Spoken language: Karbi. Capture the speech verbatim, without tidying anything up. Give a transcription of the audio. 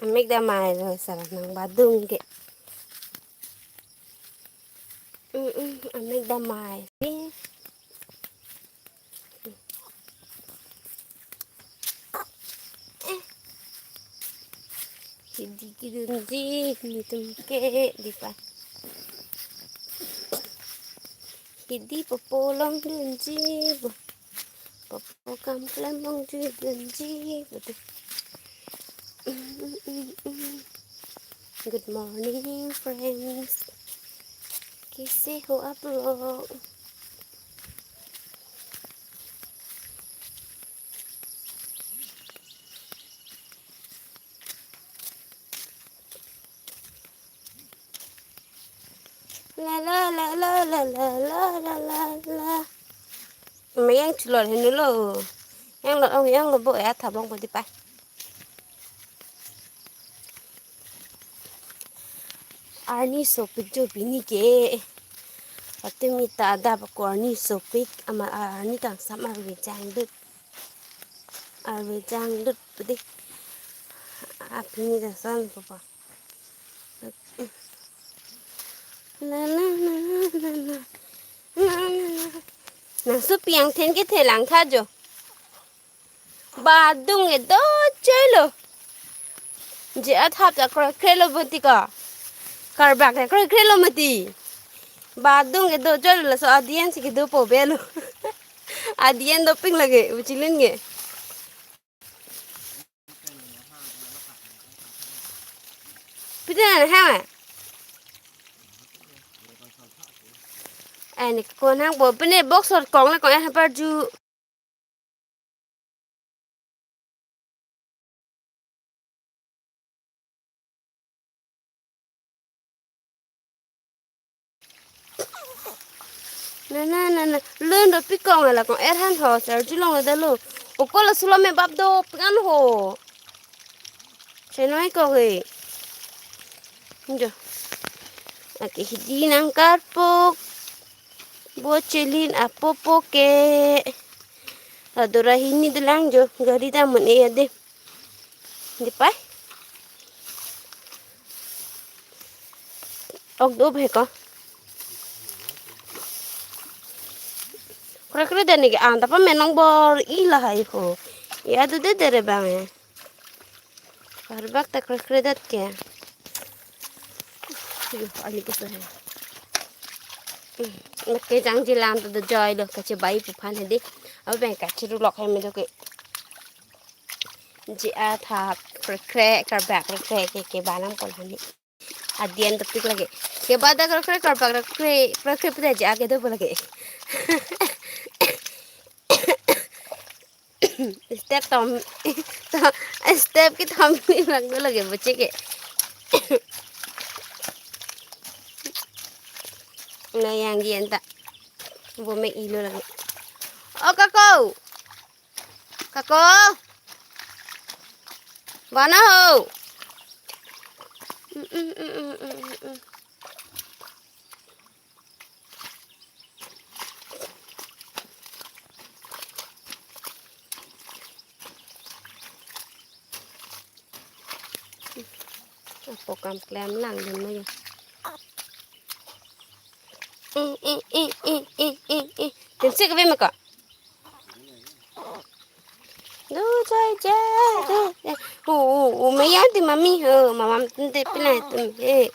Amek damai lo sar nang badung ke. Mm, mm, amek damai. Eh. Hidi kedunji, netum ke dipa. Hidi popo longdunji, popo kam klem longdun, dunji, betul. Good morning, friends. Kaise ho aap log? La la la la la la la la la la. Mayang chulor henu lo. Yang lo ong yang lo bo ya thabong bo dipa. Arni sopik jo pini ke. Pati mita ada bako arni sopik ama arni kangsam arve jangdut. Arve jangdut pudi. Apini dasan papa. La la la la la la. La la la. Nang supiang then ke thelang tha jo. Badung edo chelo. Je athap ta kroi krelo boti ka. Karbak ta kroi krelo mati. Badung edo chelo laso adien si kedo po belo. Adien doping lagi, buchilin ge. Pita na ha. Ai ni ko nang bo pine box or kong le kong ya parju. Na na na na, lun do pikong ala kong erhan ho, sar julong ada lo. Opo la sulame bab do pikan ho. Chenoi ko ge. Jo. Ake hidi nang karpok. Bo chelin apopo ke. Adora hini delang jo. Gari damun e ade. Dipai. Ok do bhe ko. Kre kre deni ke anta pa menong bor ila hai ho. Ya du de dere bang e. Karbak ta kre kre det ke. Yo, ani ke so hai. Mek ke jang jilan to do joy lo kachebai pu phan hedi. Abe kachiru lok hai me do ke. Je athap kre kre karbak kre kre ke ke banam kol hani. Adien topik lagi. Ke bada kre kre karbak kre kre kre kre pida je ake do lagi. Step tom, tom, step ke tom ni lang do lagi bocik ke. Na yang gian ta. Bo mek ilo lagi. Oh, kako. Kako. Bana ho. Mm, mm, mm, mm, mm, mm. Apo kam klem lang dun ma yo. Eh, eh, eh, eh, eh, eh, eh. Tim sik kave ma ka? Du jai jai, du, eh. U, u, u, maya di mami, ho, mamam tinte pinai tum, eh.